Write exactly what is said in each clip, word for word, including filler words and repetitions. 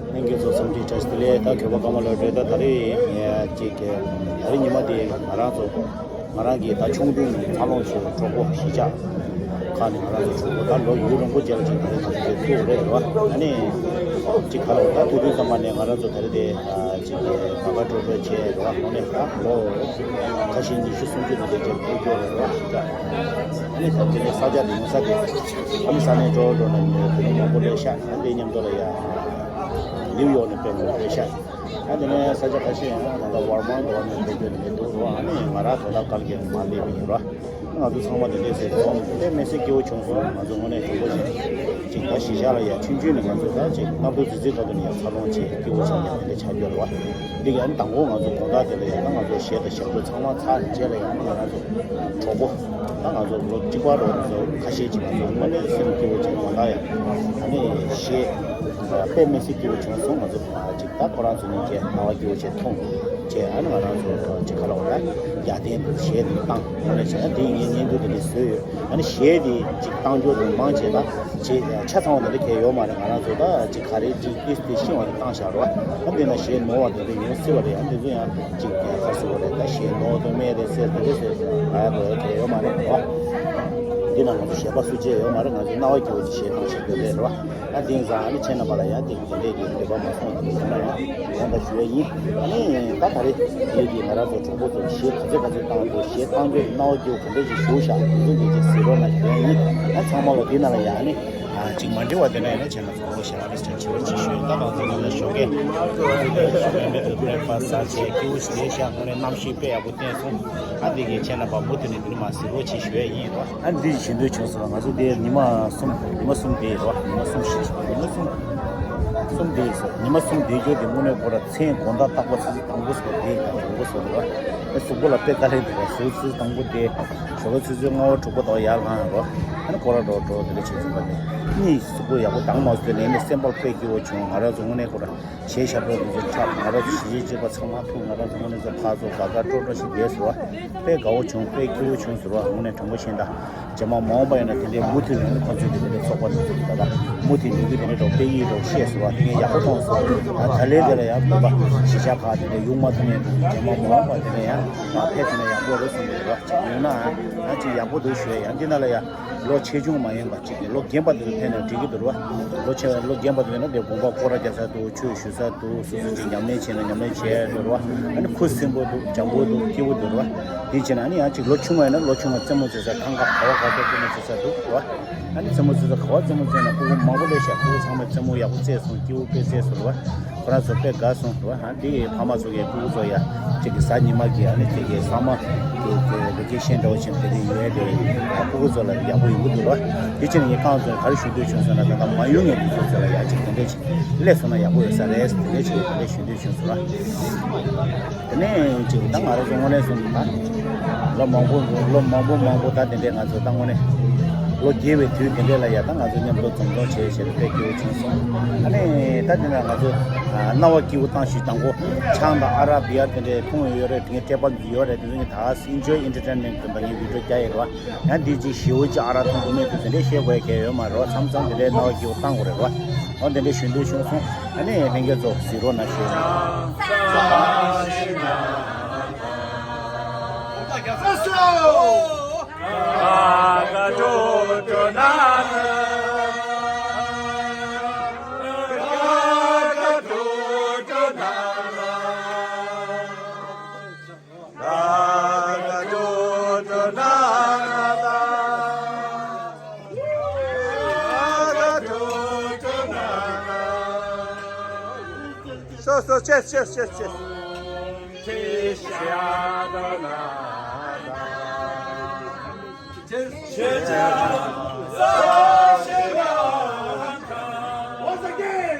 ལྷན་རྒྱས་ཚོ་འཚམས་འདྲི་བཀྲ་ཤིས་བདེ་ལེགས། ད་གྱོད་པ་སྐར་མ་ལོ་བགྲེས། ད་ད་རེས་ཅིག་ད་རེས་ཉི་མ་དེ་ང་རང་ཚོ་ང་རང་གི་ད་ཆུང་དུས་ནས་འཚར་ལོངས་བྱས་པའི་གྲོགས་པོ་གཞིས་ཆགས་ཁག་ནས་ང་རང་ཚོ་གྲོགས་པོ་ད་ལོ་ཡུན་རིང་པོ་རྗེས་ལ་ཅིག་ད་རེས་ང་ཚོ་ཐུག་རེད་རེད་བ། ཨ་ནི་ཅིག་ག་ལ་བ་ད་ཐུག་དུས་ཙམ་པ་ནས་ང་རང་ཚོ་ད་རེས་དེ་ཅིག་ག་ག་འགྲོ་འགྲོ་བྱས་རེད་བ། དངོས་གནས་ད་ལོ་ཁ་ཤས་ཉི་ཤུ་སུམ་ཅུ་དེ་འདྲ་ཅིག་ཐུག་རྒྱུ་རེད་རེད་བ། གཞིས་ཆགས་ཨ་ནི་ད་དེ་ནས་ས་ཆ་དེ་ཡོང་ས་དེ་ཨ་ནི་ས་གནས་འགྲོ་འགྲོ་ན་ཉི་མ་མང་པོ་སླེབས་ཤག་ཨ་ནི་དེ་མཉམ་དུ་ལ་ཡ། ནིའུ་ཡོག་ནས་དཔེ་མང་པོ་ཤར། ཨ་དེ་ནས་ས་ཆ་ཁ་ཤས་ཡང་ད་ལྟ་ཝར་མང་དུ་ནས་ཕེབས་རྒྱུ་དེ་འདུག་རོ། ཨ་ནི་ང་རང་ད་ལྟ་སྐབས་རྒྱབ་མ་སླེབས་པ་ཡིན་རོ། ང་ཚོ་ཚང་མ་དེ་འདྲས་ཟེར་སོང་། དཔེ་མི་སྲིད་སྐྱིད་པོ་བྱུང་སོང་། ང་ཚོ་དངོས་གནས་དྲང་པོ་བཤད། ཅིག་ད་གཞིས་ཆགས་ལ་ཡ་ཆུང་ཆུང་ནས་ང་ཚོ་ད་ཅིག་གནམ་གྲུ་རྫི་རྫི་ཐོག་ཏུ་ནས་ཡ་འཚར་ལོངས་བྱས་སྐྱིད་པོ་བྱུང་ཡ་དེ་འདྲས་ཆགས་རྒྱུ་རེད་བ། འདི་ག་ནི་དང་པོ་ང་ཚོ་དགོང་དག་དེ་ལ་ཡ་ད་ང་ཚོ་གཞས་དང་ཞབས་བྲོ་ཚང་མ་ཚར་རྗེས་ལ་ཡ་ང་ཚོ་གྲོགས་པོ་ད་ང་ཚོ་ལོ་གཅིག་པ་རོགས་ཚོ་ཁ་ཤས་ཅིག་ང་ཚོ་དངོས་གནས་སེམས་སྐྱིད་པོ་བྱུང་། དགོང་དག་ཡ་ཨ་ནི་གཞས་དཔེ་མི་སྲིད་སྐྱིད་པོ་བྱུང་སོང་། ང་ཚོ་ཅིག་ད་ཁོ་རང་ཚོ་གཉིས་ཀྱིས་སྣང་བ་སྐྱིད་པོ་བྱས་མཐོང་བྱས། ཨ་ནི་ང་རང་ཚོ་ཅིག་ཁ་ལོ་ལ་རྒྱ་ལྡན་དུ་གཞས་དེ་བཏང་། དངོས་གནས་བྱས་ན་དེ་ངའི་བརྙན་ཐུང་དེ་འདྲ་བཟོས་ཡོད། ཨ་ནི་གཞས་དེ་ཅིག་བཏང་རྒྱུ་དེ་མང་ཆེ་ད་ཅིག་ཆ་ཚང་བ་དེ་འདྲ་གས་ཡོད་མ་རེད། ང་རང་ཚོ་ད་ཅིག་ག་རེ་ཅིག་ཏིས་ཏིས་ཤིང་བ་དེ་བཏང་བཞག་རོ། ཨ་འདི་ན་གཞས་ནོར་བ་དེ་འདྲ་ཡོང་སྲིད་པ་རེད། ཨ་འདི་ཚོ་ཡང་ཅིག་ག་ཟེར་བ་རེད། ད་གཞས་ནོར་དུ་མེད་རེད་ཟེར་དེ་འདྲ་ཟེར་ང་ཡ་དོ་ཡ་གས་ཡོད་མ་རེད་རོ། འདི་ན་ང་ཚོ་གཞས་པ་སུ་བྱས་ཡོད་མ་རེད། ང་ཚོ་རྣ་བ་སྐྱིད་པོ་ཅིག་གཞས་བཏང་བྱས་དེ་རེད་རོ། ཨ་དེང་སང་ཨ་ནི་ཁྱེད་རྣམ་པ་ལ་ཡང་དེ་དེ་འདྲས་ཀྱི་འདོད་པ་མ་སོང་དེ་འདྲ་ཡང་དགོངས་དག་ཞུ་ཡ་ཡིན། ཨ་ནི་ད་ད་རེས་ངེད་ཀྱིས་ང་རང་ཚོ་གྲོགས་པོ་ཚོར་གཞས་ག་ཚོད་ག་ཚོད་བཏང་འདུག་གཞས་བཏང་རྒྱུ་རྣ་བ་སྐྱིད་པོ་ག་འདྲས་ཞིག་ཞུ་བཞག་དེ་ཚོ་ངེད་ཀྱིས་གཟིགས་རོགས་གནང་ཞུ་ཡ་ཡིན། ཨ་ཚང་མ་ལོ་འདི་ན་ལ་ཡང་ཨ་ནི་ཨ་ཅིག་མ་འདྲི་བ་དེ་འདྲ་ཡིན་ན་ཁྱེད་རྣམ་ཚོ་ངོ་ཤེས་ཨ་ནི་ཅིག་ཆེ་བ་ཅིག་ཞུ་ཡ་ཡིན། ད་ང་ཚོ་ནང་ལ་ཞོགས་ཀས་ཞོགས་ཀས་མེད་པའི་བྷི་རེག་ཕ་སི་བཟས་བྱས་སྐྱིད་པོ་ཞིག་བསྡད་ཤག་དངོས་གནས་གནམ་གཤིས་དཔེ་ཡག་པོ་བསྟན་སོང་། ཨ་འདི་གའི་ཁྱེད་རྣམ་པ་མུ་མཐུད་ནས་འདི་ནས་མར་གཟིགས་རོགས་བྱེད་ཞུ་ཡ་ཡིན་རོ། ཨ་འདི་ཞུ་འདོད་བྱུང་སོང་། ང་ཚོ་འདི་ཉི་མ་གསུམ་ཉི་མ་གསུམ་བསྡད་ཡོད་རོ། ཉི་མ་གསུམ་ཞིག་ཉི་མ་གསུམ་གསུམ་བསྡད་ཡོད་སོང་། ཉི་མ་གསུམ་བསྡད་རྒྱུ་དེ་དངོས་གནས་ཁོ་ར་མཚན་དགོང་དག་རྟག་པར་ཚེས་དང་པོ་སོང་བསྡད་ཡོད། དང་པོ་སོང་རོ། ཨ་གཟུགས་པོ་ལ་དཔེ་དཀའ་ལས་འདུག་རོ། གཟུགས་ཚེས་དང་པོ་བསྡད་ཞོགས་པ་ཆུ་ཚོད་ལྔ་པ་དྲུག་པ་དང་ཡར་ལངས་རོ། ཨ་ནི་ཁོ་ར་འགྲོ་འགྲོ་དེ་འདྲ་བྱེད་ཚུལ་པ་དེ་གཉིས་གཟུགས་པོ་ཡག་པོ་དྭངས་མ་སོང་། དེ་ནས་ནི་སེམས་པ་དཔེ་སྐྱིད་པོ་བྱུང་། ང་རང་ཚོ་དངོས་གནས་ཁོ་ར། གཞས་ཞབས་བྲོ་འདི་ཚོ་འཁྲབ། ང་རང་ཚོ་གཞིས་བྱེས་གཅིག་པ་ཚང་མ་ཐུག་ང་རང་ཚོ་དངོས་གནས་ཚོ་ཕར་ཚུར་དགའ་དགའ་སྤྲོ་སྤྲོ་ཞིག་བསྡད་སོང་བ། དཔེ་དགའ་བོ་བྱུང་། དཔེ་སྐྱིད་པོ་བྱུང་ཟེར་བ། དངོས་གནས་དྲང་པོ་བཤད་ན་ད་རྗེས་མ་མ་འོངས་པ་ཡིན་ན་དེ་འདྲའི་མུ་མཐུད་ནས་ནི་ཁོང་ཚོའི་དེ་འདྲའི་ཚོགས་པ་འདི་ཚོ་གི་ད་ལྟ་མུ་མཐུད་འདི་གི་དེ་འདྲའི་འགྲོ་དཔེ་ཡིད་འགྲོ་བཤད་ཟེར་བ་དེ་ངས་ཡག་པོ་མཐོང་སོང་། ད་ད་ལན་དེ་ལ་ཡང་བོད་པ་གཞིས་ཆགས་ཁག་དེ་འདྲའི་ཡོང་མ་ཐུབ་ནས་རྗེས་མ་མ་འོངས་པ་དེ་ལ་ཡང་ཕར་ཕེབས་ཐུབ་ན་ཡག་པོ་རེད་བསམ་གི་འདུག་བ། ཅིག་ཡོང་ན་ཡང་ཅིག་ཡག་པོ་འདུག་ཞུ་ཡ། ཡང་འདི་ན་ལ་ཡང་། ལོ་ཆེ་ཆུང་མ་ཡིན་པ་གཅིག་གིས་ལོ་རྒན་པ་དེ་ཚོ་ཕེབས་ན་འགྲིག་གི་འདུག་ར་བ། ལོ་ཆེ་བ་ལོ་རྒན་པ་དེ་ཚོ་ཕེབས་ན་དེ་དགོན་པ་སྐོར་ར་རྒྱག་ས་འདུག་ཆོས་ཞུ་ས་འདུག་སོ་སོ་ཅིག་ཉམས་ལེན་བྱས་ན་ཉམས་ལེན་བྱས་འདུག་ར་བ། ཨ་ནི་ཁུ་སིམ་པོ་འདུག་འཇམ་པོ་འདུག་སྐྱིད་པོ་འདུག་ར་བ། དེ་བྱས་ན་ཨ་ནི་ཡང་གཅིག་ལོ་ཆུང་བ་ཡིན་ན་ལོ་ཆུང་བ་རྩེད་མོ་རྩེ་ས། ཐང་ག་ག་བ་ག་ས་རྩེད་མོ་རྩེ་ས་འདུག་ར་བ། ཨ་ནི་རྩེད་མོ་རྩེ་ས་ག་བ་རྩེད་མོ་རྩེ་ན་སྤུ་གུ་མང་པོ་སླེབས་ཤག་སྤུ་གུ་ཚང་མས་རྩེད་མོ་ཡག་པོ་རྩེས་སོང་། སྐྱིད་པོ་དཔེ་རྩེས་སོང་ར་བ། ཁོ་རང་ཚོ་དཔེ་དགའ་སོང་། རེད་བ། ཨ་འདི་ཕ་མ་ཚོ་གིས་སྤུ་གུ་ཚོ་ཡ་གཅིག་གི་གཟའ་ཉི་མ་གི་ཨ་ནི་དེ་གའི་སམ་མར་གི་གི་ཝེ་ཀེ་ཤན་འདྲ་བོ་ཅིག་དེ་འདྲ་ཡོད་རེད། སྤུ་གུ་ཚོ་ལ་ཡག་པོ་ཡོང་གི་འདུག་ར་བ། དེ་ཕྱིར་ངས་ཁོང་ཚོར་ག་རེ་ཞུ་འདོད་བྱུང་ཟེར་ན། ད་ལྟ་མ་ཡོང་མཁན་དེ་ཚོ་ཚོ་ལ་ཡ་གཅིག་དེ་འདྲ་ཅིག་སླེབས་སོང་ན་ཡག་པོ་ཡོད་ས་རེད། དེ་འདྲ་ཅིག་དེ་འདྲ་ཞུ་འདོད་བྱུང་སོང་ར། དེ་ནས་ཅིག་ད་ང་རང་ཚོ་དངོས་གནས་སོང་ན་ད་ལོ་མང་པོ་ལོ་མང་པོ་མང་པོ་ད་དེ་འདྲས་ང་ཚོ་ད་དངོས་གནས་ལོ་རྒས་པའི་དུས་དེ་འདྲས་ལ་ཡ་ད་ང་ཚོ་མཉམ་དུ་འཛོམས་འཛོམས་བྱས་བྱས་ཏེ་དཔེ་སྐྱིད་པོ་བྱུང་སོང་། ཨ་ནི་ད་དེ་ན་ང་ཚོ་རྣ་བ་སྐྱིད་པོ་བཏང་ཞིག་དང་པོ་ཆང་དང་ཨ་རག་བི་ཡར་དེ་འདྲས་འཐུང་ཡོད་རེད། དེ་ངས་སྤྲད་པ་ཡོད་རེད། དེ་ཚོ་ངས་ད་Enjoy Entertainment་གི་ད་ངས་བི་ཌིའོ་རྒྱག་ཡོད་རེད་བ། ཡང་འདི་ཅིག་ཞེ་པོ་ཅིག་ཨ་རག་འཐུང་གི་མེད་དུས་དེ་འདྲས་བཤད་དགོས་ཡ་གལ་ཡོད་མ་རེད་བ། མཚམས་མཚམས་དེ་འདྲས་རྣ་བ་སྐྱིད་པོ་བཏང་དགོས་རེད་བ། འོ་དེ་འདྲས་ཞུ་འདོད་བྱུང་སོང་། ཨ་ནི་ལྷན་རྒྱས་ཚོ་གཟིགས་རོགས་གནང་ཞུ། So, so, cheers, cheers, cheers, cheers. Once again.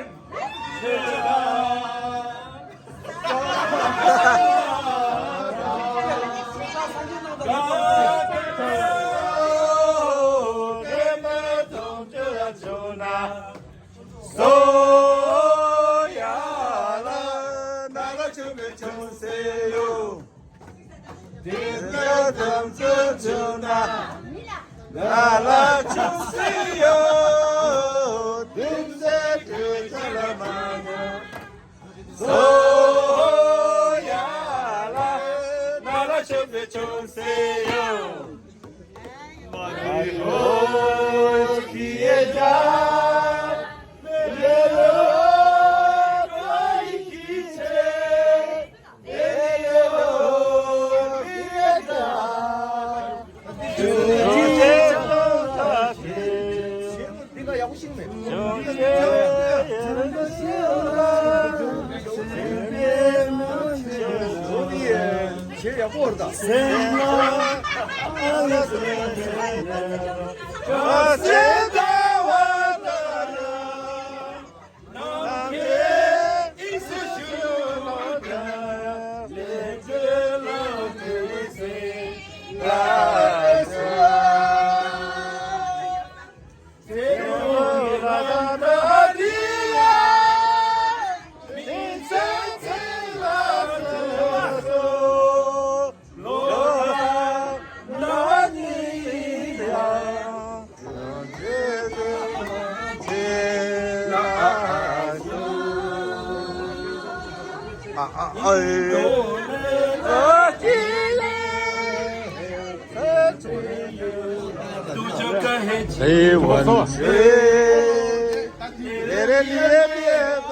तेरे लिए भी एक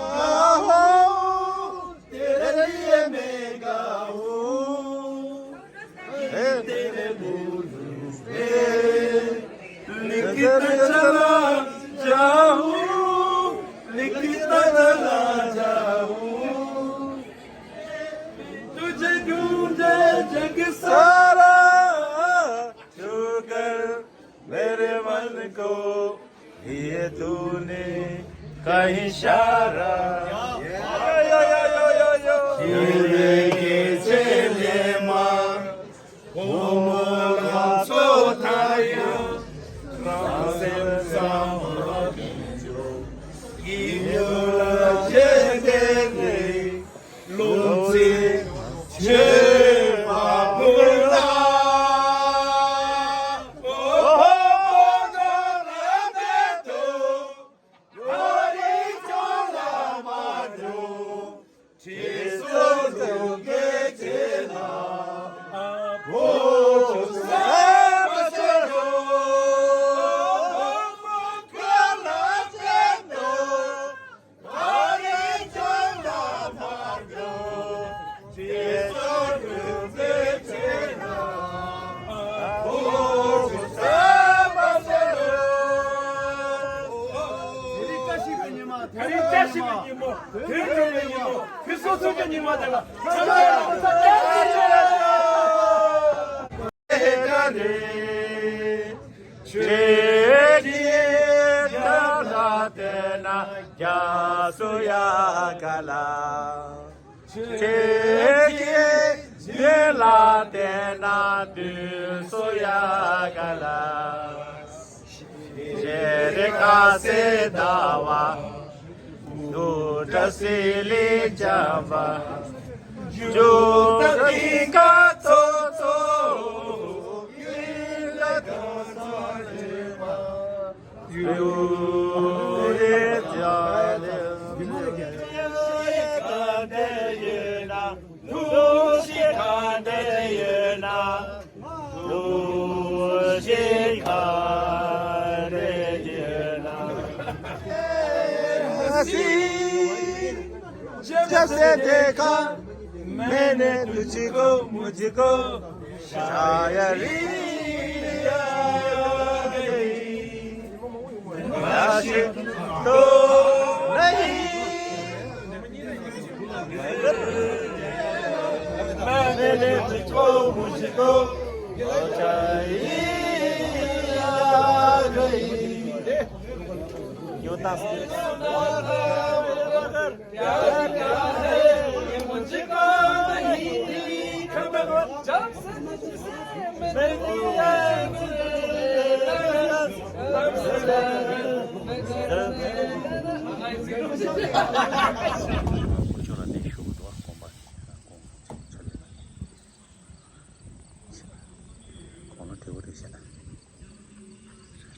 हो, तेरे लिए मैं गाऊं। लिखता चला जाऊं, लिखता चला जाऊं। तुझे ढूंढे जग सारा, छू कर मेरे मन को दिए तूने कहीं इशारा। खिड़की के चेले माँ, वो मोला सोताया, राम से सामा, कि योला चेले, དེ་རིང་བཀྲ་ཤིས་པའི་ཉི་མ། དེ་རིང་བཀྲ་ཤིས་པའི་ཉིན་མོ། དེ་རིང་སྒྲུབ་པའི་ཉིན་མོ། ཁྱེད་ཚོ་ཚོ་གི་ཉི་མ་དེ་ལ་འཚམས་འདྲི་དང་སྐུ་ཚེ་བརྟན་པ་ཞིག། ཆོས་ཀྱི་དོན་ལ་བརྟེན་ན་རྒྱ་མཚོ་ཡ་ག་ལ། ཆོས་ཀྱི་ཆོས་ལ་བརྟེན་ན་དུས་སུ་ཡ་ག་ལ། ཤེས་རིག་ཁ་ཟས་ཟླ་བ། དུག་སྦྲང་སི་ལི་འཇམ་པ། རྒྱུ་དང་ཀུན་དགའ་ཚོགས་གཙོ། ཡུལ་ལ་དྭངས་གཙང་བརྗིད་པ། ཡུལ་རེ་བྱ་རེ། གང་དེ་ཡོད་ན། ཐུགས་རྗེ་གང་དེ་ཡོད་ན། ཐུགས་རྗེ་གང་དེ་ཡོད་ན། जैसे देखा मैंने तुझको मुझको शायरी आ गई। आशिक तो नहीं, मैंने तुझको मुझको चाही।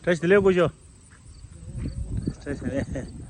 བཀྲ་ཤིས་བདེ་ལེགས་སྐུ་ཞབས། བཀྲ་ཤིས་བདེ་ལེགས།